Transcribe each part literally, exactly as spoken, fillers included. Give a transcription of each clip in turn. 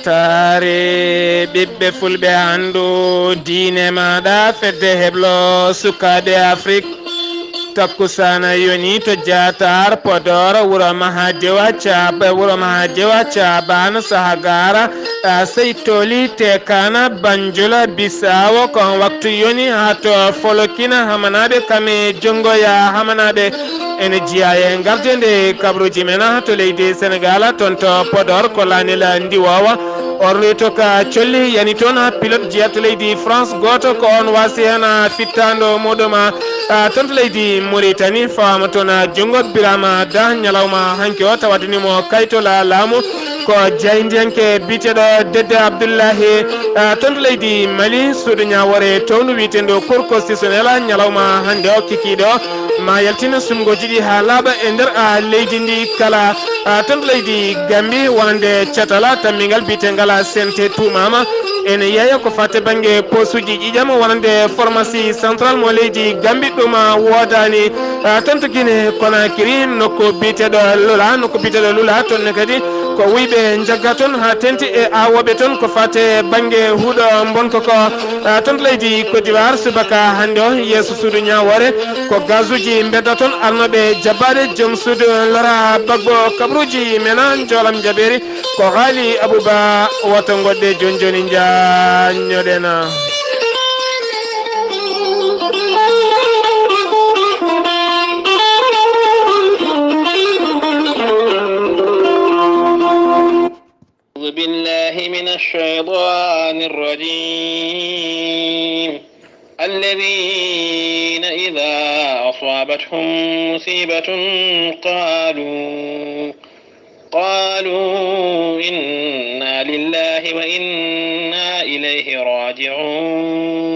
Taare ɓiɓɓe fulɓe, anndu diine maaɗa, fedde heblo sukaaɓe Afrik. Takkusaana yoni to Jaatar, Podor, wuro Mahadewa Caaba, wuro Mahadewa Caaban, Sahagara, a, Seytoli, Tekana, Banjula, Bisawo. Ko on waktu yoni haa to Folokina Hamanaaɓe, kame Jongoya Hamanaaɓe. Ene jeyaa e ngarde nde kabruuji men to leydi Senegaal, toon to Podor, ko laanel ndiwoowa. Orloyi to ka colli yani toon, pilote jeyaa to leydi France, gooto ko oon waasi heen fittaandu muuɗum, a, toon to leydi Mauritanie, fawaama toon junngo Birama Da, ñalawma hanki o tawadini mo kayto la-, laamu. Ko jaayndiyanke biyeteeɗo Dedde Abdullahi, a, toon to leydi Mali, suudu ñaawoore towndu wiyeteendu Cour constitutionnelle, ñalawma hannde o kikiiɗo, ma yaltin suɓngooji ɗi haa laaɓa e nder, a, leydi ndi kala. A, toon to leydi Gambi, wonande catal tammingal biyeteengal C N T tuumaama ene yeeya ko faati bannge poosuuji ƴiiƴam, wonande pharmacie centrale mo leydi Gambi, ɗum woodaani. A, toon to Guinée Conakry, nokku biyeteeɗo Lula, nokku biyeteeɗo Lula, toon ne kadi ko wuyɓe njagga toon haa teeŋti e awooɓe toon ko faati bannge huɗo mbonko ko. A, toon to leydi Côte d'Ivoire, subaka hannde o, yeeso suudu ñaawoore, ko gazuuji mbedda toon, arnooɓe jabbaade joom suudu Laurent Gbagbo. Kabruuji men, njoolam jabeeri, ko Haali Abuba. Woto ngoɗɗe jooni jooni, njaanñoɗen. أعوذ بالله من الشيطان الرجيم. الذين إذا أصابتهم مصيبة قالوا، قالوا إنا لله وإنا إليه راجعون.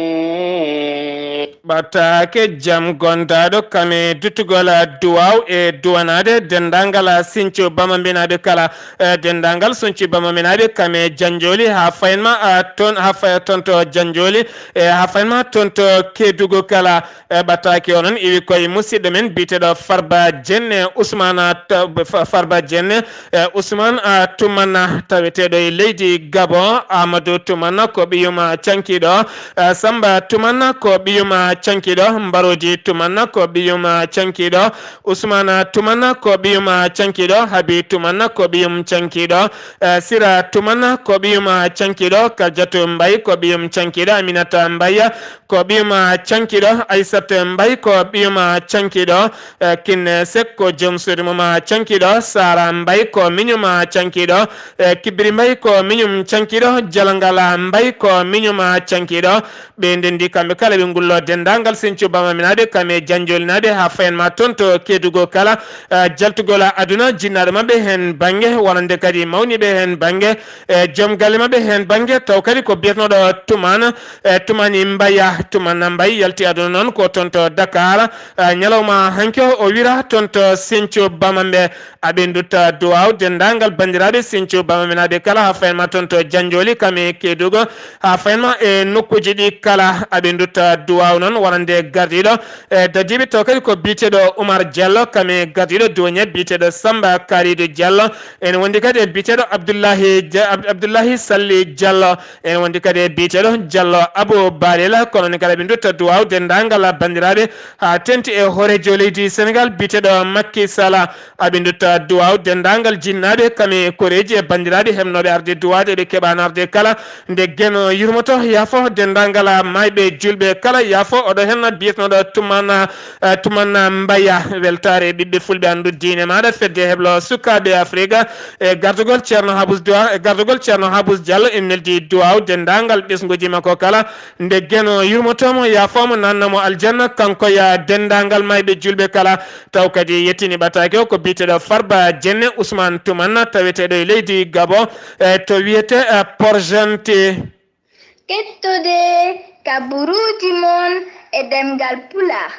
Ɓataake jam gontaaɗo kame duttugol duwaaw e duwanaade denndaangal sinco bamambinaaɓe kala. E denndaangal sonci bamambinaaɓe kame Janjooli haa fayin ma, a, toon, haa faya toon to Janjooli, e haa fayin ma toon to Kedugu kala. E ɓataake o noon iwi koye musidɗo men biyeteeɗo Farba Jenne, Usmana, ta-, Fa-, Farba Jenne, e Usman, a, Tumanna, taweteeɗo e leydi Gabon. Amadou Tumanna ko ɓiyum cankiiɗo, e Samba Tumanna ko ɓiyum cankiiɗo, Mbarodi Tumanna ko ɓiyum cankiiɗo, Usmana Tumanna ko ɓiyum cankiiɗo, Habi Tumanna ko ɓiyum cankiiɗo, e Sira Tumanna ko ɓiyum cankiiɗo, Karjatu Mbay ko ɓiyum cankiiɗo, Aminata Mbay ko ɓiyum cankiiɗo, Aysata Mbay ko ɓiyum cankiiɗo, e Kinne Sek ko joom suudu mum cankiiɗo, Sara Mbay ko miñum cankiiɗo, e Kibiri Mbay ko miñum cankiiɗo, Jalangala Mbay ko miñum cankiiɗo. Ɓe ndenndi kamɓe kala, ɓe ngullo denndaangal Sinthiou Bamaminaaɓe, kam e Janjoolinaaɓe, haa fayan ma toon to Kedugo kala, e, jaltugol aduna, jinnaaɗo maɓɓe heen bannge, wonande kadi mawniiɓe heen bannge, e, joom galle maɓɓe heen bannge, taw kadi ko biyetnooɗo Tumaan, e, Tumaani Mbaya, Tumaana Mbay yalti aduna noon ko toon to Dakar, e, ñalawma hanki o, o wira toon to Sinthiou Bamamɓe. Aɓe ndutta duwaaw denndaangal banndiraaɓe Sinthiou Bamaminaaɓe kala, haa fayan ma toon to Janjooli, kam e Kedugo, haa fayan ma e nokkuuji ɗi kala. Aɓe ndutta duwaaw noon wonande gardiiɗo, e, dadiiɓe, taw kadi ko biyeteeɗo Oumar Diallo, kam e gardiiɗo duwoñe biyeteeɗo Samba Kalidou Diallo. Ene wondi kadi e biyeteeɗo Abdoullahi Dia-, Ab-, Abdoullahi Salli Diallo. Ene wondi kadi e biyeteeɗo Diallo Abou Barela. Kono ni kala ɓe ndutta duwaaw denndaangal banndiraaɓe, haa teeŋti e hooreejo leydi Senegaal biyeteeɗo Macky Sall. Aɓe ndutta duwaaw denndaangal jinnaaɓe, kam e koreeji e banndiraaɓe heɓnooɓe arde duwaade, ɓe keɓaano arde kala. Nde Geno yurmoto, yaafo denndaangal maayɓe juulɓe kala, yaafo oɗo heen biyetnooɗo Tumaana, eh, Tumaana Mbaya. Weltaare ɓiɓɓe fulɓe, anndu diine maaɗa, fedde heblo sukaaɓe Afrika, e gardugol Ceerno Habus Duwa, e gardugol Ceerno Habus Diallo, en neldi duwaaw denndaangal ɓesnguuji makko kala. Nde Geno yurmotoomo, yaafoomo, naatnamo aljanna, kanko ya denndaangal maayɓe juulɓe kala. Taw kadi yettini ɓataake o ko biyeteeɗo Farba Jenne Ousmane Tumanna, taweteeɗo e leydi Gabon, e to wiyetee, e, Port-Gentil. Kettode kaburuuji mon e ɗemngal Pulaar,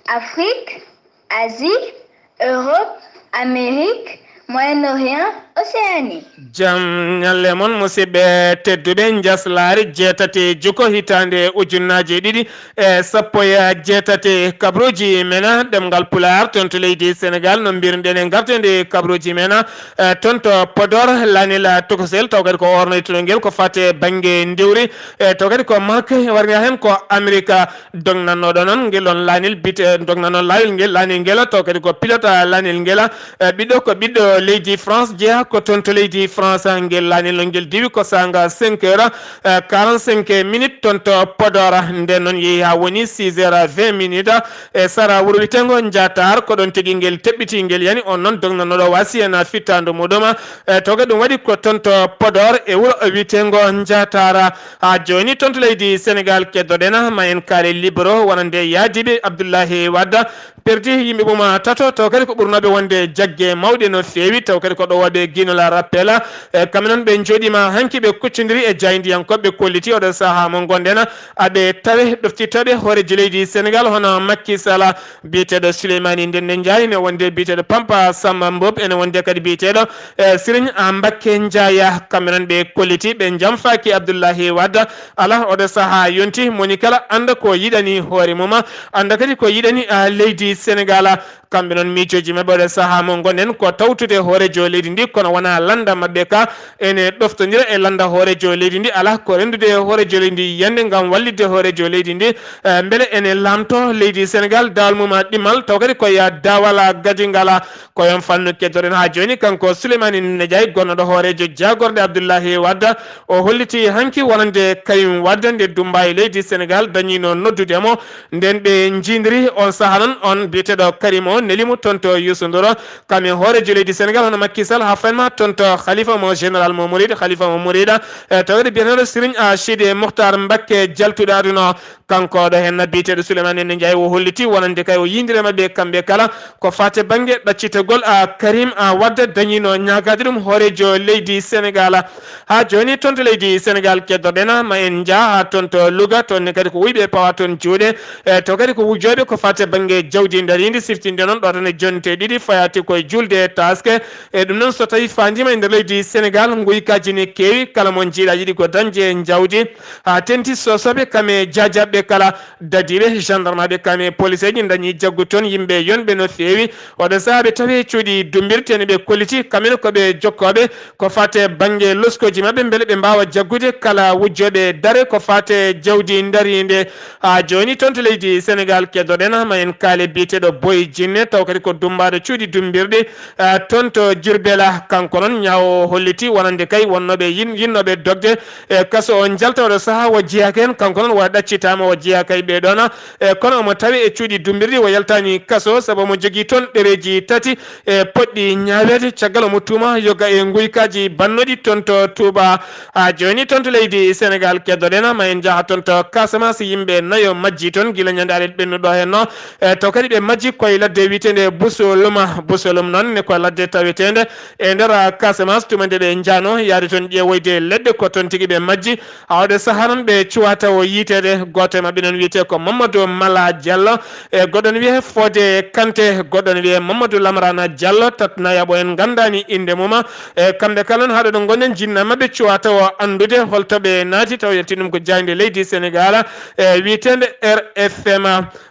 Afrik, Asie, Europe, Amérique, Moyen-Orient, Océanie. Jam ñalle mon, musidɓe tedduɓe. Njaslaari jeetati juko hitaande ujunnaaji ɗiɗi e sappo e jeetati. Kabruuji mena ɗemngal Pulaar toon to leydi Senegaal, no mbirɗen e ngarteendi kabruuji mena, e, toon to Podor, lanila tokosel, taw kadi ko ornoytuɗo ngel ko fate bannge ndewri, e, taw kadi ko Maroc, warga heen ko Amerika. Dognannooɗo noon ngel on laanil bite, dognannoo laawol ngel, laanil ngel, taw kadi ko pilote laanil ngel, e, ɓiɗɗo ko ɓiɗɗo leydi France, jeyaa ko toon to leydi France. Ngel laanil noon ngel diwi ko saanga cinq heures, e, quarante-cinq minutes toon to Podor. Nden noon yehi haa woni six heures vingt minutes, e sara wuro wiyeteengo Njaatar, ko ɗoon tigi ngel teɓɓiti, ngel yani. On noon dognannooɗo waasi heen fittaandu muɗum, e, taw kadi ɗum waɗi ko toon to Podor e wuro wiyeteengo Njaatar. Haa jooni toon to leydi Senegaal keddoɗen, ma en kaale libero wonande yaadiiɓe Abdullahi Wadda, perdi yimɓe mum tato, taw kadi ko ɓurnooɓe wonde jagge mawɗe no feewi, taw kadi ko ɗowooɓe Guinol Rappel. E, kamɓe noon ɓe njooɗiima hanki, ɓe kuccondiri e jaayndiyankooɓe, kolliti oɗo sahaa mo ngonɗen, aɓe tawe ɗoftitooɓe hooreejo leydi Senegaal hono Macky Sall, biyeteeɗo Souleymani Ndéné Ndiaye, ene wonde biyeteeɗo Pampa Samba Mboup, ene wonde kadi biyeteeɗo, e, Serigne Mbacké Ndiaye. Kamɓe noon ɓe kolliti, ɓe njamfaaki Abdullahi Wadda. Alaa, oɗo sahaa yonti, moni kala annda ko yiɗani hoore mum, annda kadi ko yiɗani, a, leydi Senegaal. Kamɓe noon miijooji maɓɓe oɗo sahaa mo ngonɗen ko tawtude hooreejo leydi ndi, kono wonaa lannda maɓɓe ka ene ɗoftondira e lannda hooreejo leydi ndi. Alaa, ko renndude hooreejo leydi ndi yiyannde ngam wallitde hooreejo leydi ndi, e, mbele ene laamtoo leydi Senegaal, daawal mum ɗimmal, taw kadi ko ya daawal gadingal. Ko e oon fannu keddoɗen haa jooni kanko Souleymani Ndéné Ndiaye, gonnooɗo hooreejo jaagorɗe Abdullahi Wadda. O holliti hanki wonande Karim Wadda nde Dummba e leydi Senegaal dañiino noddude mo. Nden ɓe njiidiri, oon sahaa noon, oon biyeteeɗo Karim o neli mo toon to Youssou Ndour, kam e hooreejo leydi Senegaal hono Macky Sall, haa fayi ma toon to Khalifa mo Général mo Mouride, Khalifa mo Mouride, e, taweede biyeteeɗo Serigne, a, Sidi Mokhtar Mbacké jaltuɗo aduna o. Kanko ɗo heen biyeteeɗo Souleymane Ndéné Ndiaye o holliti wonande kay o yiindire maɓɓe kamɓe kala ko faati bannge ɗaccitagol, a, Karim, a, Wadda dañiino ñaagaade ɗum hooreejo leydi Senegaal. Haa jooni toon to leydi Senegaal keddoɗen, ma en njah haa toon to Louga, toon ne kadi ko wuyɓe pawa toon juuɗe, e, to kadi ko wujooɓe ko faati bannge jawdi ndariindi, siftinde noon ɗo tan e jonte ɗiɗi fayaati koye julde e taaske. E ɗum noon so tawii faandiima e nder leydi Senegaal, nguykaaji ne keewi, kala mo njiiɗa yiɗi ko dañde e jawdi, haa teeŋti soosooɓe kam e jaajaɓe kala, dadiiɓe, gendarmeɓe kam e policeeji dañi jaggu toon yimɓe yonɓe no feewi. Oɗo sahaa ɓe tawi cuuɗi dummbirteene ɓe kolliti, kamɓe ne ko ɓe jokkooɓe ko faati bannge loskooji maɓɓe, mbele ɓe mbaawa jaggude kala wujjooɓe dare ko faati jawdi ndariinde. Haa jooni toon to leydi Senegaal keddoɗen, ma en kaale biyeteeɗo Boy Jinne, taw kadi ko dummbaaɗo cuuɗi dummbirɗi, eh, toon to Diourbel. Kanko noon ñaawo holliti wonande kay wonnooɓe yin-, yinnooɓe dogde e kaso o njalta oɗo sahaa o jeyaaka heen, kanko noon o ɗaccitaama o jeyaaka e ɓee ɗoon, e kono omo tawi e cuuɗi dummbirɗi o yaltaani kaso sabu omo jogii toon ɗereeji tati e potɗi ñaaweede caggal omo tuuma yoga e nguykaaji bannooɗi toon to Touba. Haa jooni toon to leydi Senegaal keddoɗen, ma en njaha toon to Casamance, yimɓe nayo majji toon gila ñande alet ɓennuɗo heen o. E, taw kadi ɓe majji koye ladde wiyeteende Busolum. Busolum noon ne ko ladde taweteende e nder Casamance, tuma nde ɓe njano yaade toon ƴeewoyde leɗɗe ko toon tigi ɓe majji. Haa oɗo sahaa noon ɓe cuwaa tawo yiiteede. Gooto e maɓɓe noon wiyetee ko Mamadou Mala Diallo, e goɗɗo ne wiyee Fodé Kanté, goɗɗo ne wiyee Mamadou Lamrana Diallo, tat nayaɓo en nganndaani innde mum. E kamɓe kala noon haa ɗo ɗo ngonɗen jinna maɓɓe cuwaa tawo anndude holto ɓe naati, taw yalti ɗum ko jaaynde leydi Senegaal, e wiyeteende R F M.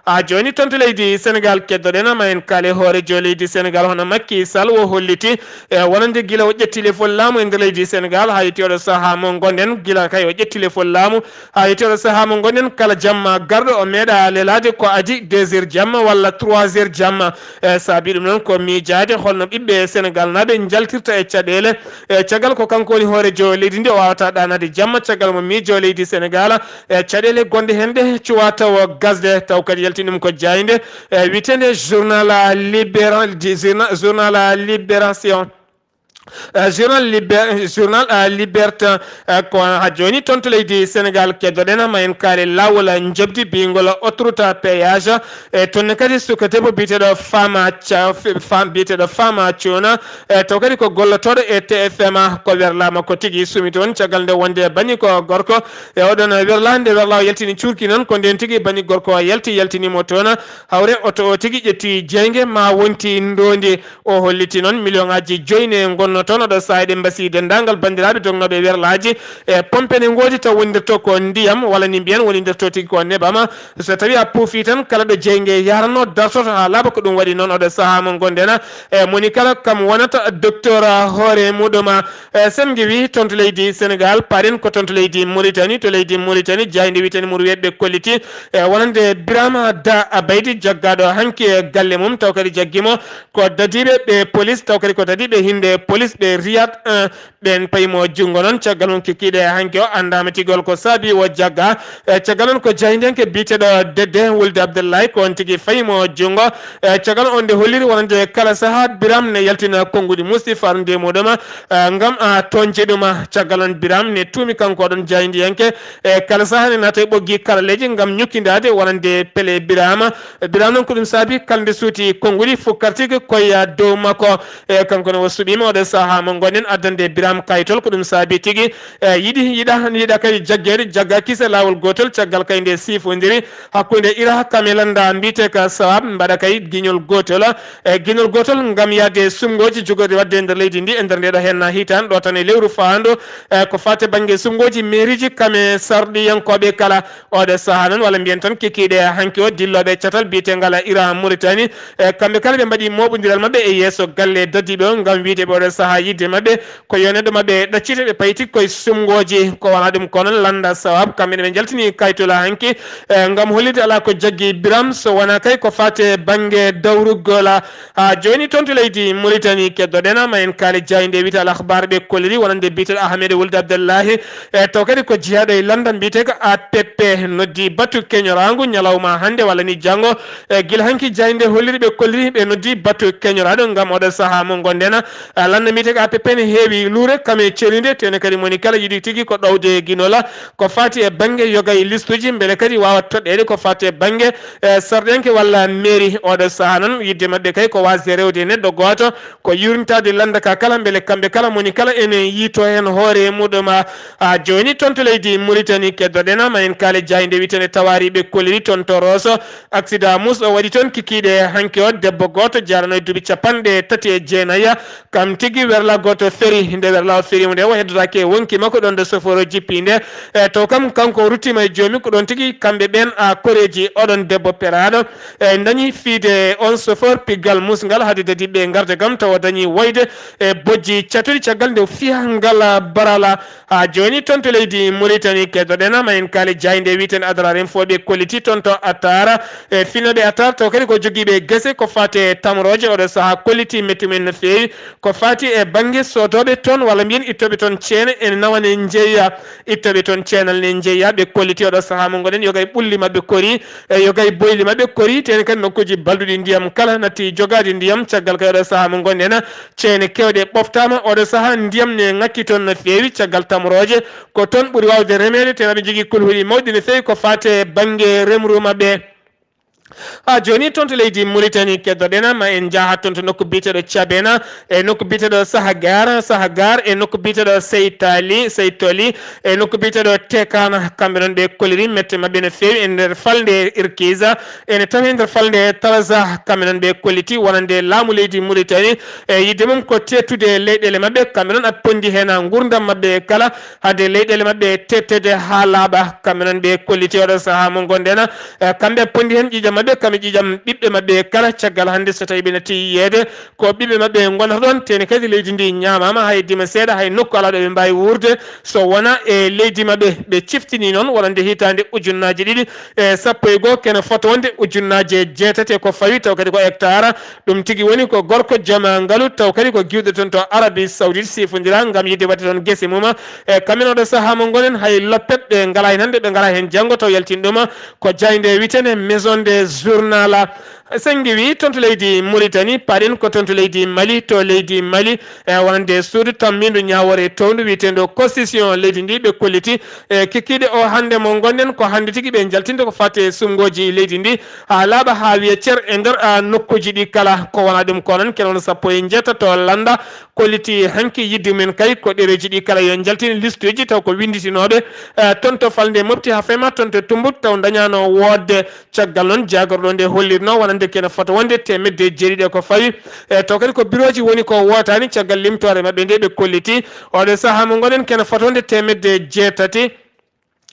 Haa jooni toon to leydi Senegaal keddoɗen, ma en kaale hooreejo leydi Senegaal hono Macky Sall o holliti, e wonande gila o ƴetti lefol laamu e nder leydi Senegaal haa yetti oɗo sahaa mo ngonɗen, gila kay o ƴetti lefol laamu haa yetti oɗo sahaa mo ngonɗen, kala jamma garɗo o meeɗa lelaade ko adii deux heures jamma walla trois heures jamma. E saabi ɗum noon ko miijaade holno ɓiɓɓe Senegaal naaɓe njaltirta e caɗeele, e caggal ko kanko woni hooreejo leydi ndi, o waawataa ɗaanaade jamma caggal mo miijo leydi Senegaal. E caɗeele gonɗe heen ɗe cuwaa tawo gasde, taw kadi yalti ɗum ko jaaynde, e wiyeteende journal Libéra-, journa-, journal Libération. E journal Liber-, journal, a, Liberté, e ko haa jooni toon to leydi Senegaal keddoɗen, ma en kaale laawol njoɓdi biyngol autoroute à péage. E toon ne kadi suka debbo biyeteeɗo Fama Ca-, F-, Fam-, biyeteeɗo Fama Cuuna, e taw kadi ko gollotooɗo e T F M, ko werlaama ko tigi sumi toon caggal nde wonde bani ko gorko. E oɗon werla, nde werla o yaltini cuurki noon, ko ndeen tigi bani gorko o yalti, yaltini mo toon. Hawre oto o tigi ƴetti jeynge ma wonti ndoondi. O holliti noon million aji joyi ne ngon no toon oɗo sahaa eɗen mbasi denndaangal banndiraaɓe dognooɓe werlaaji e pompe ne ngoodi taw wondirto ko ndiyam walla ni mbiyen wondirto tigi ko nebam. So tawi a puufi tan kala ɗo jeynge yaranno dartoto haa laaɓa. Ko ɗum waɗi noon oɗo sahaa mo ngonɗen e moni kala kam wonata docteur hoore muɗum. E sen ngewi toon to leydi Sénégal, paaɗen ko toon to leydi Mauritanie. To leydi Mauritanie, jaaynde wiyetee Muru Weeɓe Kolliti, e wonande Birama Da Abaydi, jaggaaɗo hanki e galle mum, taw kadi jaggimo ko dadiiɓe ɓe police, taw kadi ko dadiiɓe hinde police ɓe Riyad un, ɓen paymo junngo noon. Caggal mum kikiiɗe hanki o anndaama tigol ko saabi o jagga. E caggal noon ko jaayndiyanke biyeteeɗo Dedde Wulde Abdullahi, ko on tigi faymo junngo. E caggal on nde holliri wonande kala sahaa Biram ne yaltina konnguɗi musɗi farude muɗum, e, ngam a toñje ɗum. Caggal on Biram ne tuumi kanko ɗon jaayndiyanke, e kala sahaa ne naata e ɓoggi karaleeji ngam ñukkindaade wonande pele Birama. Biram noon ko ɗum saabi kala nde suuti konnguɗi fof kartigi koye dow makko. E kanko ne o suɓiima oɗo sahaa mo ngonɗen addande Biram kayitol. Ko ɗum saabi tigi, e yiɗi yiɗa yiɗa kadi jaggeede jagga kise laawol gootol. Caggal kay nde siifondiri hakkunde Ira kam e lannda mbiyetee ka Sawab mbaɗa kay giñol gootol, e giñol gootol ngam yahde sumngooji jogorɗi waɗde e nder leydi ndi e nder ndeɗo henna hitaande ɗo tan e lewru faandu. E ko faati bannge sumngooji mairieji kam e sarɗiyankooɓe kala oɗo sahaa noon, walla mbiyen tan kikiiɗe hanki o dillooɓe catal biyetengal Ira Mauritanie, e kamɓe kala ɓe mbaɗi mooɓondiral maɓɓe e yeeso galle dadiiɓe o ngam wiyde ɓe oɗo sahaa yiɗde maɓɓe ko yo neɗɗo maɓɓe ɗaccite ɓe payti koye sumngooji. Ko wonaa ɗum ko noon lannda Sawab kamɓe ne ɓe njaltini kayitol hanki, e ngam hollirde alaa ko jaggi Biram so wonaa kay ko faati bannge dawrugol. Haa jooni toon to leydi Mauritanie keddoɗen ma en kaali jaaynde wiyetee Al Akhbar ɓe kolliri wonande biyeteeɗo Ahmed Wuld Abdallahi, e taw kadi ko jeyaaɗo e lannda mbiyetee ko A P P noddi batu keñoraangu ñalawma hannde walla ni janngo. E gila hanki jaaynde holliri ɓe kolliri ɓe noddi batu keñoraaɗo ngam oɗo sahaa mo ngonɗen. A lannda mbiyetee ko A P P ne heewi luure kam e cerinde tene kadi moni kala yiɗi tigi ko ɗowde ginola ko faati e bannge yoga e listuji mbele kadi waawa toɗɗeede ko faati e bannge, e sarɗiyanke walla mairie. Oɗo sahaa noon yiɗde maɓɓe kay ko waasde rewde e neɗɗo gooto, ko yuurnitaade lannda ka kala mbele kamɓe kala moni kala ene yiito heen hoore muɗum. A jooni toon to leydi Mauritanie keddoɗen ma en kaali jaaynde wiyetee Tawaari ɓe kolliri toon to Rosso. Accident musɗo waɗi toon kikiiɗe hanki o debbo gooto jarano e duuɓi capanɗe tati e jeenayi. Kam tigi werla gooto feri. Nde werla o feri mo nde o heddotaake e wonki makko ɗon ɗo sofooro jippi nde. E taw kam kanko o ruttiima e joomi ko ɗon tigi kamɓe ɓeen a koreeji oɗon debbo peraaɗo. E dañi fiide on sofoor piggal musngal haade dadiiɓe ngarde kam tawa dañi woyde e bojji catuɗi caggal nde fiya ngal barala. Haa jooni toon to leydi Mauritanie keddoɗen ma en kaali jaaynde wiyetee Adrar Info ɓe kolliti toon to Attar. E finooɓe Attar taw kadi ko jogiiɓe gese ko faati e tamrooje oɗo sahaa kolliti metti mumen no feewi. Ko faati e bannge soodooɓe toon walla mbiyen ittooɓe toon ceene ene nawa ne njeeya. Ittooɓe toon ceenal ne njeeya ɓe kolliti oɗo sahaa mo ngonɗen yoga e ɓulli maɓɓe kori, e yoga e boyli maɓɓe kori. Tene kadi nokkuuji balduɗi ndiyam kala natti jogaade ndiyam caggal kay oɗo sahaa mo ngonɗen. Ceene keewɗe ɓoftaama oɗo sahaa ndiyam ne ŋakki toon no feewi caggal tamrooje. Ko toon ɓuri waawde remeede tene aɓe njogii kulhuɗi mawɗi no feewi ko faati e bannge remru maɓɓe. Haa jooni toon to leydi Mauritanie keddoɗen ma en njaha toon to nokku biyeteeɗo Cabena e nokku biyeteeɗo Sahagar, Sahagar e nokku biyeteeɗo Seytali, Seytoli e nokku biyeteeɗo Tekana. Kamɓe noon ɓe kolliri mette maɓɓe no feewi e nder falnde Irkiza ene tawi e nder falnde Talaza. Kamɓe noon ɓe kolliti wonande laamu leydi Mauritanie e yiɗde mum ko teettude leyɗeele maɓɓe. Kamɓe noon aɓe ponndi heen nguurndam maɓɓe kala haade leyɗeele maɓɓe teetteede haa laaɓa. Kamɓe noon ɓe kolliti oɗo sahaa mo ngonɗen. E, kamɓe ponndi heen ƴiiƴam maɓɓe, kamɓe ƴiiƴam ɓiɓɓe maɓɓe kala. Caggal hannde so tawii ɓe natti yiyeede ko ɓiɓɓe maɓɓe ngonata ɗoon, tene kadi leydi ndi ñaamaama hay dima seeɗa, hay nokku alaa ɗo ɓe mbaawi wuurde so wonaa e leydi maɓɓe. Ɓe ciftini noon wonande hitaande ujunnaaji ɗiɗi e sappo e goo kene fota wonde ujunnaaje jeetati e ko fawi taw kadi ko hectare. Ɗum tigi woni ko gorko jama ngalu taw kadi ko giwɗo toon to Arabie Saoudite sifondira ngam yiɗde waɗde toon gese mum. E kamɓe noon ɗo sahaa mo ngonen hay loppet ɓe ngalaa heen hannde ɓe ngalaa heen janngo taw yaltin ɗum ko jaaynde wiyetee Maison des Journal. Senngi wi toon to leydi Mauritanie, paaɗen ko toon to leydi Mali, to leydi Mali, e wonande suudu tammiindu ñaawoore towndu wiyeteendu constitution leydi ndi ɓe kolliti. E kikiiɗe o hannde mo ngonɗen ko hannde tigi ɓe njaltinde ko faati e suɓngooji leydi ndi haa laaɓa haa wiya cer e nder, a, nokkuuji ɗi kala. Ko wonaa ɗum ko noon kene won sappo e njeetato lannda kolliti hanki yiɗde mumen kay ko ɗereeji ɗi kala yo njaltin listuuji taw ko winnditinooɓe, e, toon to falnde mofti haa fema toon to Tumbuk taw ndañaano woodde. Caggal noon jaagorɗo nde hollirno wona nde kene fota wonde teemedde e jeeɗiɗi e ko fawi. E taw kadi ko birooji woni ko wootaani caggal limtoore maɓɓe nde ɓe kolliti. Oɗo sahaa mo ngonɗen kene fota wonde teemedde e jeetati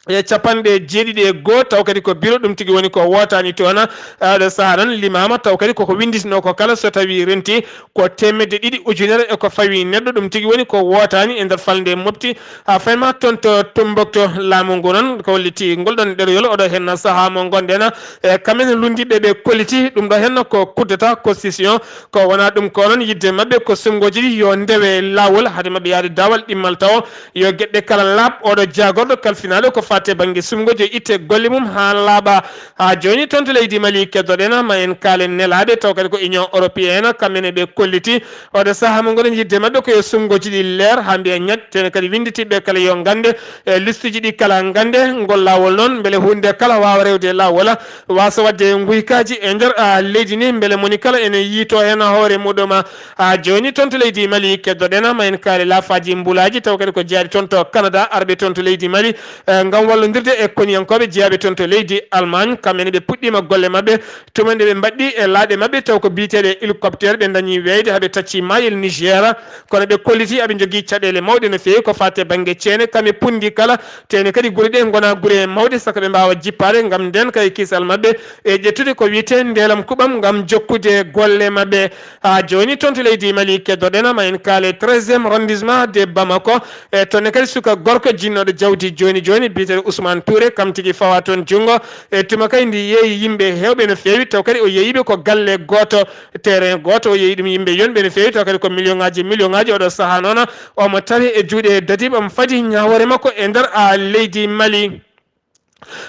e capanɗe jeeɗiɗi e goo, taw kadi ko biro ɗum tigi woni ko wootaani toon. Oɗo sahaa noon limaama, taw kadi koko winnditnoo ko kala so tawii renti ko teemedde ɗiɗi ujunere e ko fawi neɗɗo, ɗum tigi woni ko wootaani e nder falnde mofti. A fayma toon to Tombouctou, laamu ngu noon ko holliti ngol ɗoon ɗeroyol, oɗo heen sahaa mo ngonɗen. E kamɓe ne lunndiiɓe ɓe kolliti ɗum ɗo heen ko coup d'état constitution, ko wonaa ɗum ko noon yiɗde maɓɓe ko suɓngooji ɗi yo ndewe laawol, hade maɓɓe yahde daawal ɗimmal tawo yo geɗe kala laaɓ. Oɗo jaagorɗo kalfinaaɗo ko faati e bannge suɓngooji yo itte golle mum haa laaɓa. Haa jooni toon to leydi Mali keddoɗen ma en kaalen nelaaɓe taw kadi ko Union Européenne, kamɓe ne ɓe kolliti oɗo sahaa mo ngonɗen yiɗde maɓɓe ko yo suɓngooji ɗi leer haa mbiya ñaƴ, tene kadi winnditiiɓe kala yo ngannde e listuji ɗi kala ngannde ngol laawol noon mbele huunde kala waawa rewde e laawol, waasa waɗde nguykaaji e nder, a, leydi ndi mbele moni kala ene yiito heen hoore muɗum. Haa jooni toon to leydi Mali keddoɗen ma en kaali laafaaji mbulaaji taw kadi ko jeyaaɗi toon to Canada arɓe toon to leydi Mali, e, ngam wallondirde e koniyankooɓe jeyaaɓe toon to leydi Allemagne. Kamɓe ne ɓe puɗɗiima golle maɓɓe tuma nde ɓe mbaɗɗi e laaɗe maɓɓe taw ko biyeteeɗe hélicoptère, ɓe ndañi weeyde haa ɓe tacci maayel Niger, kono ɓe kolliti aɓe njogii caɗeele mawɗe no feewi ko faati e bannge ceene, kamɓe punndi kala, tene kadi gure ɗe ngona gure mawɗe saka ɓe mbaawa jippaade ngam nden kay kisal maɓɓe e ƴettude ko wiyetee ndeelam kuɓam ngam jokkude golle maɓɓe. Haa jooni toon to leydi Mali keddoɗen ma en kaale treizième arrondissement de Bamako, e toon ne kadi suka gorko jinnooɗo jawdi jooni jooni biyeteeɗo Ousmane Touré, kam tigi fawa toon junngo. E tuma kay ndi yeeyi yimɓe heewɓe no feewi, taw kadi o yeeyiɓe ko galle gooto, terrain gooto, o yeeyi ɗum yimɓe yonɓe no feewi, taw kadi ko million ŋaaji million ŋaaji. Oɗo sahaa noon omo tawi e juuɗe dadiiɓe, omo fadi ñaawoore makko e nder, a, leydi Mali.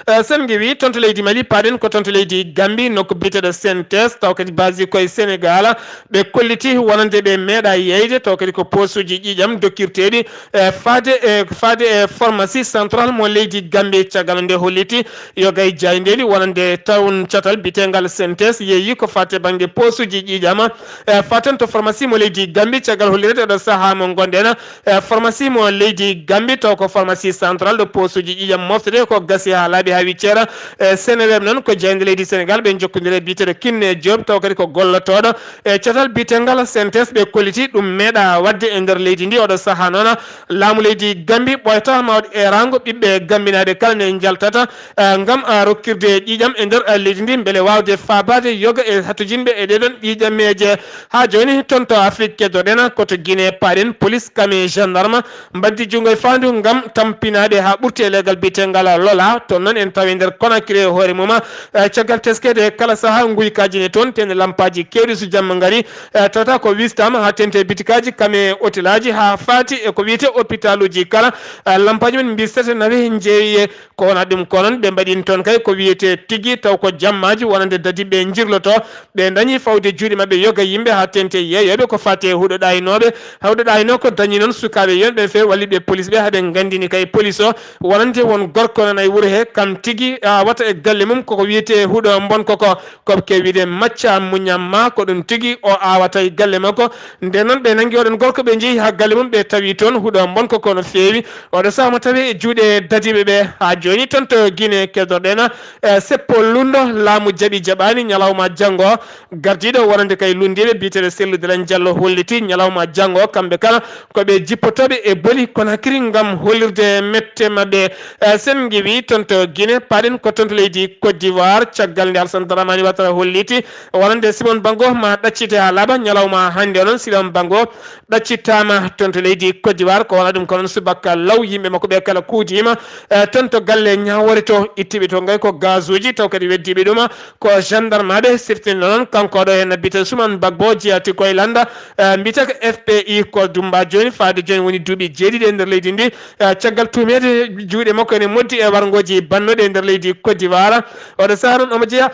Eh, sen ngiwi toon to leydi Mali, paaɗen ko toon to leydi Gambi, nokku biyeteeɗo Synthèse, taw kadi basi koye Sénégal, ɓe kolliti wonande ɓe meeɗa yeeyde, taw kadi ko posuji ƴiiƴam dokkirteeɗi, eh, faade, eh, faade e pharmacie centrale mo leydi Gambi. Caggal nde holliti yogay jaayndeeli wonande toon catal biyeteengal Synthèse yeeyi ko faate bannge posuji ƴiiƴam, eh, faten to pharmacie mo leydi Gambi, caggal hollirede oɗo sahaa mo ngonɗen, e pharmacie mo leydi Gambi, taw ko pharmacie centrale ɗo posuji ƴiiƴam moftete ko gasi haa laaɓi haa wicceera. E Seneweb noon ko jaaynde leydi Sénégal, ɓe njokkondire biyeteeɗo Kinne Diop, taw kadi ko gollotooɗo e catal biyetengal Synthèse, ɓe kolliti ɗum meeɗa waɗde e nder leydi ndi. Oɗo sahaa noon laamu leydi Gambi ɓooyata ma waɗ eeraango ɓiɓɓe gambinaaɓe kala ne njaltata, eh, ngam, ah, rokkirde ƴiiƴam e nder, ah, leydi ndi mbele waawde faabaade yoga e hatojinɓe e ɗeɗon ƴiiƴameeje. Haa jooni toon to Afrik keddoɗen ko to Guinée paaɗen, police kam e gendarme mbaddi junngo e faandu ngam tampinaade haa ɓurti e leggal biyetengal Lola. Toon noon en tawi nder Conakry e hoore mum, eh, caggal teskede kala sahaa nguykaaji ne toon, tene lampaaji keewɗi so jamma ngari, eh, tawata ko wistaama haa tente bitikaaji kam e otelaaji haa faati e ko wiyetee hôpitaluji kala, eh, lampaaji men mbistete nawi njeeyi. Ko wona ɗum ko noon ɓe mbaɗin toon kay ko wiyetee tigi taw ko jammaaji wonande dadiiɓe njirloto, ɓe dañi fawde juuɗe maɓɓe yoga yimɓe haa tente yeeyooɓe ko faati e huɗo ɗaaynooɓe, huɗo ɗaaynoo ko dañi noon sukaaɓe yonɓe feewi walliɓe police ɓe haa ɓe nganndini kay police o wonande won gorko nana e wuro he kam tigi awata e galle mum koko wiyetee huɗo mbonko ko, ko ke wiyde macca muñam ma ko ɗum tigi o awata e galle makko. Nden noon ɓe nanngi oɗon gorko ɓe njehi haa galle mum ɓe tawi toon huɗo mbonko ko no feewi. Oɗo sahaa mo tawi e juuɗe dadiiɓe ɓe. Haa jooni toon to Guinée keddoɗen, e seppo lunndo laamu jaɓi jaɓaani ñalawma janngo. Gardiiɗo wonande kay lunndiiɓe biyeteeɗo Sellu Delen Jallo holliti ñalawma janngo kamɓe kala ko ɓe jippotooɓe e boli Conakry ngam hollirde mette maɓɓe. E sen ngiwi toon to Guinée, paaɗen ko toon to leydi Côte d'Ivoire, caggal nde Alassane Dramane Ouattara holliti wonande Simon Bango ma ɗaccite haa laaɓa ñalawma hannde. Onon Simon Bango ɗaccittaama toon to leydi Côte d'Ivoire, ko wona ɗum ko noon subaka law yimɓe makko ɓe kala kuudiima, eh, toon to galle ñaawoore to, ittiiɓe to ngay ko gazuuji, taw kadi weddiiɓe ɗum ko gendarmeɓe siftinɗo noon. Kanko ɗo heen biyetee Suman Bagbo jeyati koye lannda, eh, mbiyetee ko F P I ko Dumba jooni, faade jooni woni duuɓi jeeɗiɗi e nder leydi ndi, eh, caggal tuumeede juuɗe makko ene moddi e warngooji bannooɗi e nder leydi Côte d'Ivoire. Oɗo sahaa noon omo jeyaa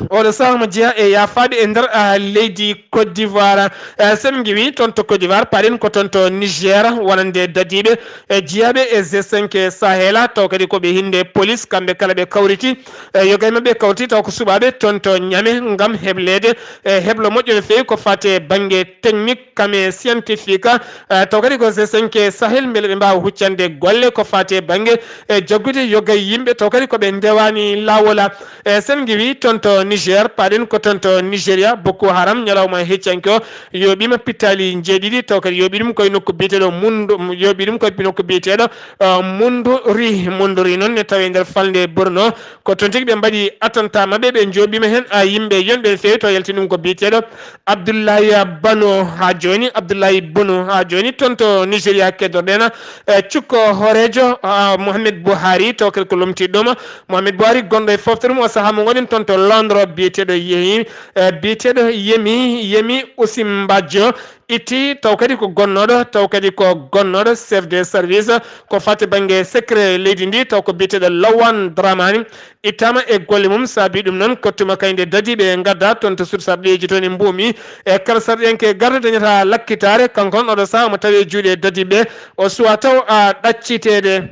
Oɗo sahaa omo jeyaa e yaafaade e nder, ah, leydi Côte d'Ivoire. Eh, sen ngiwi toon to Côte d'Ivoire, paaɗen ko toon to Niger, wonande dadiiɓe e jiyaaɓe e G cinq Sahel, taw kadi ko ɓe hinde police, kamɓe kala ɓe kawriti. Eh, yoga e maɓɓe kawriti taw ko suɓaaɓe toon to Niamey ngam hebleede, eh, heblo moƴƴo no feewi ko faati e bannge technique kam e scientifique, eh, taw kadi ko G cinq Sahel mbele ɓe mbaawa huccande golle ko faati e bannge, eh, jaggude yoga e yimɓe, taw kadi ko ɓe ndewaani laawol. Eh, sen ngiwi toon to Niger, paɗen ko toon to Nigeria, Boko Haram, ñalawma heccanke o, yooɓiima pittaali njeeɗiɗi, taw kadi yooɓi ɗum koye nokku biyeteeɗo Mundu, yooɓi ɗum koye nokku biyeteeɗo, uh, Munduri. Munduri noon ne tawi e nder falnde Borno. Ko toon tigi ɓe mbaɗi attentat maɓɓe, ɓe njooɓiima heen, a, yimɓe yonɓe no feewi, to yalti ɗum ko biyeteeɗo Abdoulaye Bano haa jooni, Abdoulaye Bano haa jooni, toon to Nigeria keddorɗen, e, cukko hooreejo, a, Mohamed Buhari, taw kadi ko lomtiiɗo ɗum. Mohamed Buhari gonɗo e fooftere mum o sahaa mo ngonɗen toon to Londres, biyeteeɗo Yehi, e, biyeteeɗo Yemi, Yemi Osinbajo, itti, taw kadi ko gonnooɗo, taw kadi ko gonnooɗo chef de service ko fati bannge secret leydi ndi, taw ko biyeteeɗo Lawan Dramani, ittaama e golle mum. Saabi ɗum noon, kottuma kayde dadiiɓe ngadda toon to suudu sarɗiyeeji toon e mbuumi. E kala sarɗiyanke garɗo dañata lakkitaare, kanko noon oɗo sahaa omo tawi e juuɗe dadiiɓe, o suwa taw a ɗacciteede.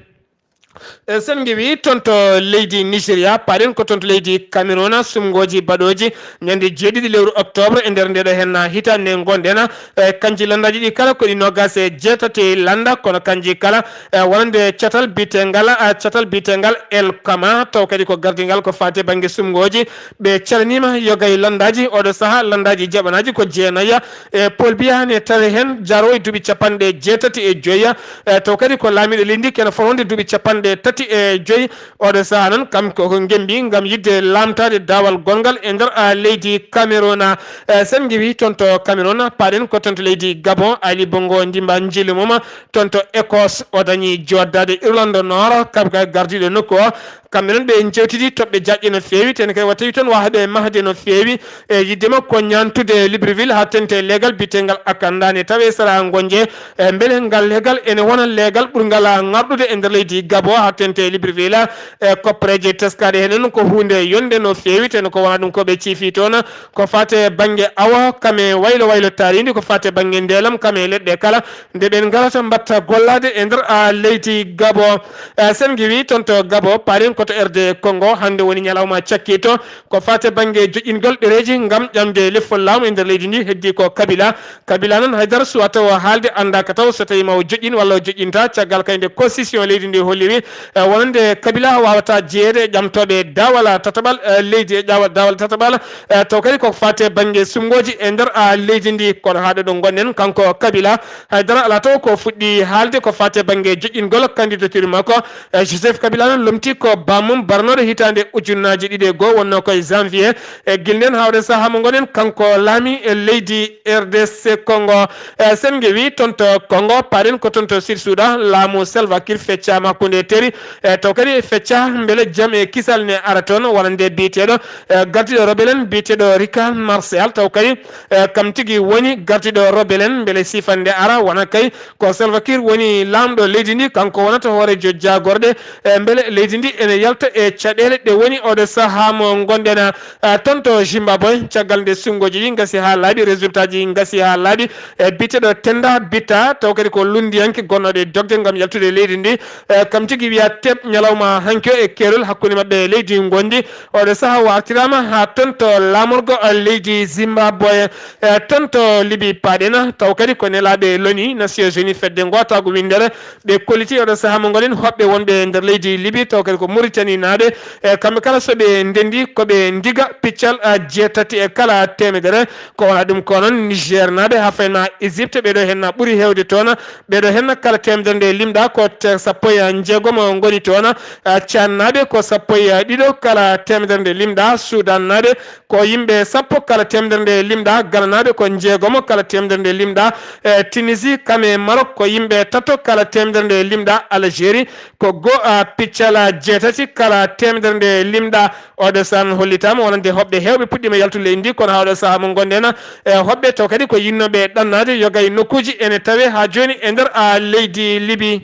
E, sen ngewi toon to leydi Nigeria, paɗen ko toon to leydi Cameroun, sumngooji baɗooji ñande jeeɗiɗi lewru octobre e nder ndeɗo henna hitaande nde ngonɗen. E, kanji lanndaaji ɗi kala ko ɗi noogas e jeetati lannda, kono kanji kala, e, wonande catal biyetengal, a, catal biyetengal El Kama, taw kadi ko gardingal ko faati bannge sumngooji. Ɓe calaniima yoga e lanndaaji, oɗo sahaa lanndaaji jaɓanaaji ko jeenaya. E, Paul Biya ne tawi heen, jaroowo e duuɓi capanɗe jeetati e joya. E, taw kadi ko laamiiɗo leydi ndi, kene fotde duuɓi capanɗe tati e joyi. Oɗo sahaa noon, kam ko, ko ngembi ngam yiɗde laamtaade daawal gonngal e nder, a, leydi Cameroun. E, sen ngewi toon to Cameroun, paɗen ko toon to leydi Gabon, Ali Bongo Ndimba Njili mum toon to Écosse, o dañi joddaade Irlande Nord, kam ko gardiiɗo nokku o. Kamɓe noon ɓe njewtidi toɓɓe jaƴƴe no feewi, tene kay wa tawi toon wahaɓe mahde no feewi. E, yiɗde makko ñaantude Libreville haa teeŋti e leegal biyetengal Akandani, tawi e sara Ngonje. E, mbele ngal leegal ene wona leegal ɓurngal ŋarɗude e nder leydi Gabon haa teeŋti e Libreville? E, koppareeje teskaaɗe heen noon ko huunde yonde no feewi, tene ko wona ɗum ko ɓe ciifi toon. Ko faate bannge awo, kame waylo waylo taarindi, ko faate bannge ndeelam, kame leɗɗe kala, nde ɓen ngarata mbatta gollaade e nder, a, leydi Gabon. E, sen ngewi toon to Gabon, paɗen ko to R D Congo, hannde woni ñalawma cakkiito, ko faate bannge joƴƴingol ɗereeji ngam ƴamde lefol laamu e nder leydi ndi, heddi ko Kabila. Kabila noon haydara suwata o haalde, anndaaka taw so tawii ma o joƴƴin walla o joƴƴinta, caggal kay nde constitution leydi ndi holliri, e, wonande Kabila waawata jeyeede e ƴamtooɓe daawal tataɓal, e, leydi e ƴawa-, daawal tataɓal, e, taw kadi ko faate bannge sumngooji e nder, a, leydi ndi. Kono haa ɗo ɗo ngonɗen, kanko Kabila, haydara alaa taw ko fuɗɗi haalde ko faate bannge joƴƴingol candidature makko. E, Joseph Kabila noon lomti ko bammum barnooɗo hitaande ujunnaaji ɗiɗi e goo, wonnoo ko e janvier. E, gila ndeen haa oɗo sahaa mo ngonɗen, kanko laami e leydi R D C Congo. E, sen ngewi toon to Congo, paɗen ko toon to Sud Soudan, laamu Salva Kiir feccaama hakkunde teri. E, taw kadi fecca mbele jam e kisal ne ara toon, wonande biyeteeɗo, e, gardiiɗo rebelle en biyeteeɗo Riek Machar, taw kadi, e, kam tigi woni gardiiɗo rebelle en, mbele siifannde ara, wona kay ko Salva Kiir woni laamɗo leydi ndi, kanko wonata hooreejo jaagorɗe, e, mbele leydi ndi ene yalta e caɗeele ɗe woni oɗo sahaa mo ngonɗen, a, toon to Zimbabwe, caggal nde sumngooji ɗi ngasi haa laaɓi, résultat ji ngasi haa laaɓi, e, biyeteeɗo Tenda Bitta, taw kadi ko lunndiyanke gonnooɗo e dogde ngam yaltude e leydi ndi, e, kam tigi wiya teɓ ñalawma hanki o e keerol hakkunde maɓɓe e leydi ngonndi. Oɗo sahaa o artiraama haa toon to laamorgo, e, leydi Zimbabwe, e, toon to Libi paɗen, taw kadi ko nelaaɓe loni Nations Unies fedde ngootaagu winndere, ɓe kolliti oɗo sahaa mo ngonɗen hoɓɓe wonɓe e nder leydi Libi, taw kadi ko Mauritanie naaɓe, e, kamɓe kala so ɓe ndenndi ko ɓe ndiga piccal, a, jeetati e kala teemedere. Ko wona ɗum ko noon Niger naaɓe, haa fayna Égypte, ɓeɗo henna ɓuri heewde toon. Ɓeɗo henna kala teemedere nde limɗa ko te-, sappo e jeegom ngoni toon. A, Tchad naaɓe ko sappo e ɗiɗo kala teemedere nde limɗa. Sudan naaɓe ko yimɓe sappo kala teemedere nde limɗa. Gana naaɓe ko jeegom kala teemedere nde limɗa. E, Tunisie, kam e Maroc ko yimɓe tato kala teemedere nde limɗa. Algérie ko go, a, piccal jeetati kala teemedere nde limɗa. Oɗo sahaa hollitaama wonande hoɓɓe heewɓe puɗɗiima yaltude leydi ndi, kono haa oɗo sahaa mo ngonɗen, e, hoɓɓe taw kadi ko yinnooɓe ɗannaade yoga e nokkuuji ene tawee haa jooni e nder, a, leydi Libi.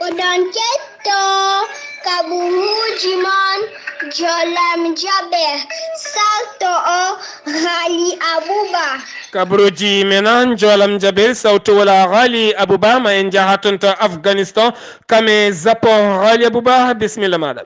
Oɗon ketto kaɓuruuji mon Jolam Jaɓe, salto o Ghali Abuba. Kaɓuruuji men, a, Jolam Jaɓe, sawto wala Ghali Abuba, ma en njaha toon to Afghanistan, kam e Japon. Ghali Abuba, bisimilla maaɗa.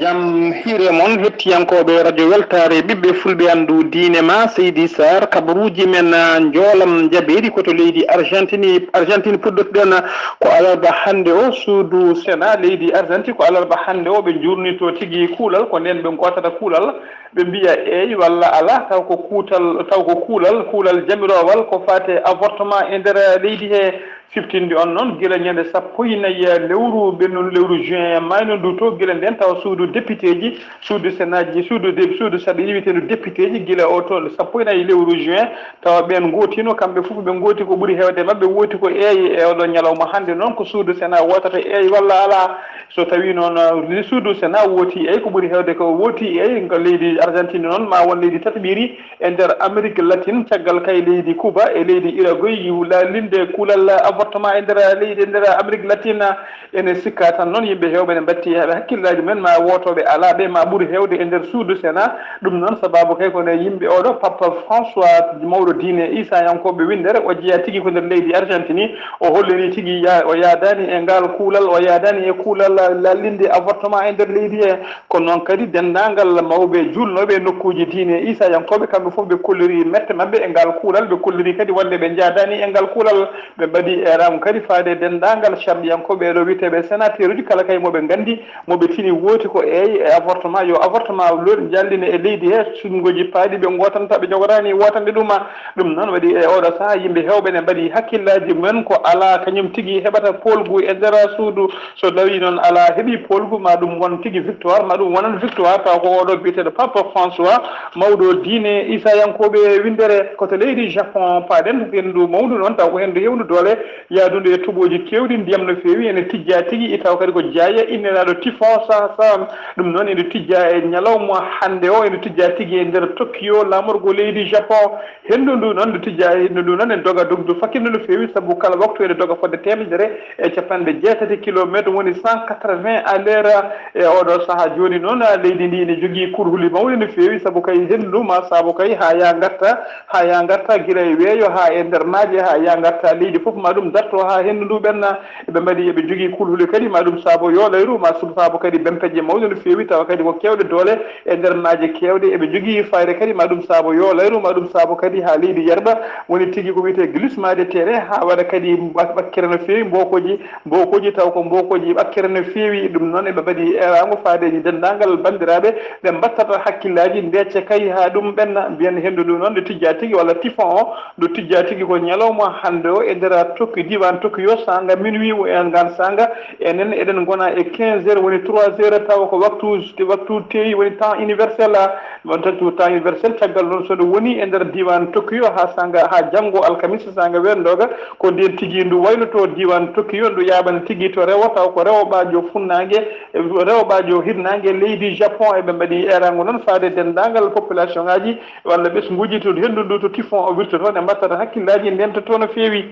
Jam hiire mon, hettiyankooɓe Radio Weltaare, ɓiɓɓe fulɓe anndu diine ma, Seydi Sarr, kabaruuji men, ah, njoolam njabeeri ko to leydi Argentine. Argentine puɗɗoto-ɗen ko alarba hannde o, suudu Sénat leydi Argentine ko alarba hannde o, ɓe njuurnito tigi kuulal, ko ndeen ɓe ngootata kuulal, ɓe mbiya eey walla alaa, taw ko kuutal, taw ko kuulal, kuulal jamiroowal ko faati e avortement e nder leydi he. Siftinde on noon, gila ñande sappo e nayi lewru ɓennuɗo lewru juin maayno ndu to, gila nden tawa suudu depiteeji, suudu senaaji, suudu de-, suudu saɗa wiyeteendu depiteeji, gila o to sappo e nayi lewru juin, tawa ɓeen ngootino, kamɓe fof ɓe ngooti ko ɓuri heewde maɓɓe, wooti ko eeyi e oɗo ñalawma hannde noon, ko suudu Senaa wootata eeyi walla alaa. So tawii noon, uh, suudu Senaa wooti eeyi, ko ɓuri heewde ko wooti eeyi, ko leydi Argentine noon, ma won leydi tataɓiri, e nder Amérique latine, caggal kay leydi Cuba e leydi Uruguay, yiwu laalinde kuulal avortement e nder leydi, e nder Amérique latine. Ene sikka tan noon, yimɓe heewɓe ne mbatti heɓe hakkillaaji mumen, ma wootooɓe alaa ɓe, ma ɓuri heewde e nder suudu Senaa. Ɗum noon, sabaabu kay ko nde yimɓe, oɗo Papa François, mawɗo diine Iisayankooɓe winndere, o jeyaa tigi ko nder leydi Argentine, o holliri tigi ya-, o yaadaani e ngaal kuulal, o yaadaani e kuulal laallinde avortement e nder leydi he. Kono noon kadi, denndaangal mawɓe juulnooɓe e nokkuuji diine Iisayankooɓe, kamɓe fof ɓe kolliri mette maɓɓe e ngal kuulal, ɓe kolliri kadi wonde ɓe njaadaani e ngal kuulal, ɓe mbaɗi eeraango kadi faade e denndaangal sarɗiyankooɓe, ɗo wiyeteeɓe sénateur uji, kala kay mo ɓe nganndi, mo ɓe tini wooti ko eey e avortement, yo avortement lor-, jalline e leydi he, sunngoji paaɗi ɓe ngootanta, ɓe njogotaani wootande ɗum. Ɗum noon waɗi e oɗo sahaa yimɓe heewɓe ne mbaɗi hakkillaaji mumen ko alaa kañum tigi heɓata poolgu e nder suudu. So tawii noon alaa heɓii poolgu, ma ɗum won tigi victoire, ma ɗum wonan victoire, taw ko oɗo biyeteeɗo Papa François, mawɗo diine Iisayankooɓe winndere. Ko to leydi Japon paaɗen, henndu mawndu noon, taw ko henndu heewndu doole, yahdundu e toɓooji keewɗi, ndiyam no feewi, ene tijjaa tigi, taw kadi ko jaaya inniraaɗo typhon Saha Saha. Ɗum noon ene tijjaa e ñalawma hannde o, ene tijjaa tigi e nder Tokyo, laamorgo leydi Japon. Henndu ndu noon, ndu tijjaa, henndu ndu noon ene doga dogdu fakindu no feewi, sabu kala waktu ene doga fodde teemedere e capanɗe jeetati kilomeetre, woni cent quatre-vingts à l'heure. E oɗo sahaa jooni noon, leydi ndi ene jogii kurhuli mawɗi no feewi, sabu kay henndu ma saabo kay haa yaa ngarta, haa yaa ngarta gila e weeyo haa e nder maaje, haa yaa ngarta leydi fof, ma ɗum darto haa henndu ndu ɓenna. Eɓe mbaɗi, eɓe jogii kulhuli kadi, ma ɗum saabo yoolayru, ma ɗum saabo kadi bempeƴƴe mawɗe no feewi, tawa kadi ko keewɗe doole e nder maaje keewɗe. Eɓe jogii fayre kadi, ma ɗum saabo yoolayru, ma ɗum saabo kadi haa leydi yerɓa, woni tigi ko wiyetee glissement de terrain, haa waɗa kadi ɓak-, ɓakkere no feewi, mbookooji, mbookooji, taw ko mbookooji ɓakkere no feewi. Ɗum noon, eɓe mbaɗi eeraango faade e denndaangal banndiraaɓe ɓe mbattata hakkillaaji, ndecce kay haa ɗum ɓenna. Mbiyen henndu ndu noon nde tijjaa tigi, walla typhon o, ndu tijjaa tigi ko ñalawma hannde o e nder Tokyo, diiwaan Tokyo, saanga minuit o, e ngaan saanga enen eɗen ngona e quinze heures, woni trois heures, tawa ko waktu, waktu teewi, woni temps universel, a, on tan ko temps universel. Caggal noon, so ndu woni e nder diiwaan Tokyo haa saanga, haa janngo alkamisa saanga weerndoga, ko ndeen tigi ndu wayloto diiwaan Tokyo, ndu yaaɓana tigi to rewo, taw ko rewɓaajo funnaange, rewɓaajo hirnaange leydi Japon. Eɓe mbaɗi eeraango noon faade denndaangal population ngaaji walla ɓesnguuji to henndu ndu, to typhon o wirtotoo, nde mbattata hakkillaaji, ndentotoo no feewi.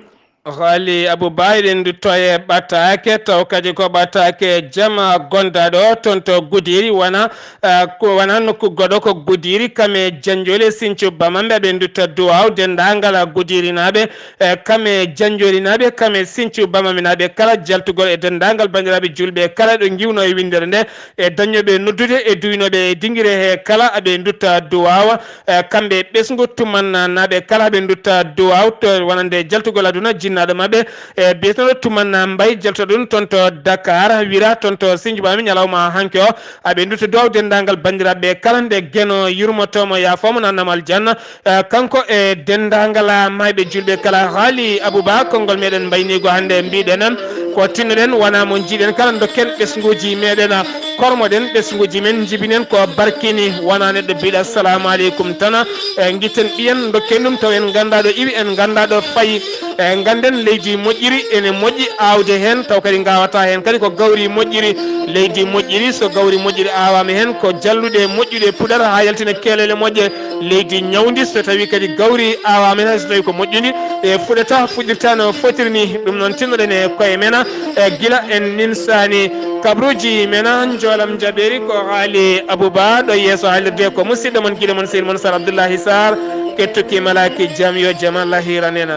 Haali Abou Ba, eɗen ndutto e ɓataake, taw kadi ko ɓataake jama gondaaɗo toon to Gudiri, wona, eh, ko wona nokku goɗɗo ko Gudiri, kam e Janjoli e Sinthiou Bamambé, eɓe ndutta duwaaw denndaangal Gudirinaaɓe, eh, kam e Janjolinaaɓe, kam e Sinthiou Bamaminaaɓe kala, jaltugol e denndaangal banndiraaɓe juulɓe kala ɗo ngiwno e winndere nde, e dañooɓe noddude e duynooɓe e dingire he kala, eɓe ndutta duwaaw. Eh, kamɓe ɓesngu Tumanna naaɓe kala, ɓe ndutta duwaaw to wonande jaltugol aduna jinnaaɗo maɓɓe, eh, biyeteeɗo Tumanna Mbay, jalto ɗum toon to Dakar, wira toon to Sinjubami ñalawma hanki o, aɓe ndutta duwaaw denndaangal banndiraaɓe kala, nde Geno yurmotoomo, yaafoomo, nannamal janna, eh, kanko e denndaangal, ah, maayɓe juulɓe kala. Haali Abou Ba, konngol meɗen mbayniigo hannde, mbiɗen ko tinnoɗen, wona mo njiiɗen kala, dokken ɓesnguuji meɗen, ah, kormoɗen ɓesnguuji men, njibinen ko barkini, wona neɗɗo mbiɗa assalamu aleykum tan, e ngitten ɓiyen, dokken ɗum taw en nganndaa ɗo iwi, en nganndaa ɗo fayi. E ngannden leydi moƴƴiri ene moƴƴi aawde heen, taw kadi ngaawata heen kadi ko gawri moƴƴiri. Leydi moƴƴiri, so gawri moƴƴiri aawaama heen, ko jalluɗe moƴƴuɗe puɗata haa yaltina keelele moƴƴe. Leydi ñawndi, so tawi kadi gawri aawaama heen, so tawi ko moƴƴundi, e fuɗata, fuɗirta no fotiri ni. Ɗum noon, tinnoɗen e koye men, e gila en ninsaani. Kabruuji men, njoolam njaɓeeri ko haali Abou Ba, ɗo yeeso haalirde ko musidɗo mon, giɗo mon, sehil mon Sar Abdoullahi Sarr, kettuki malaaki jam, yo jam Allah hiiran en.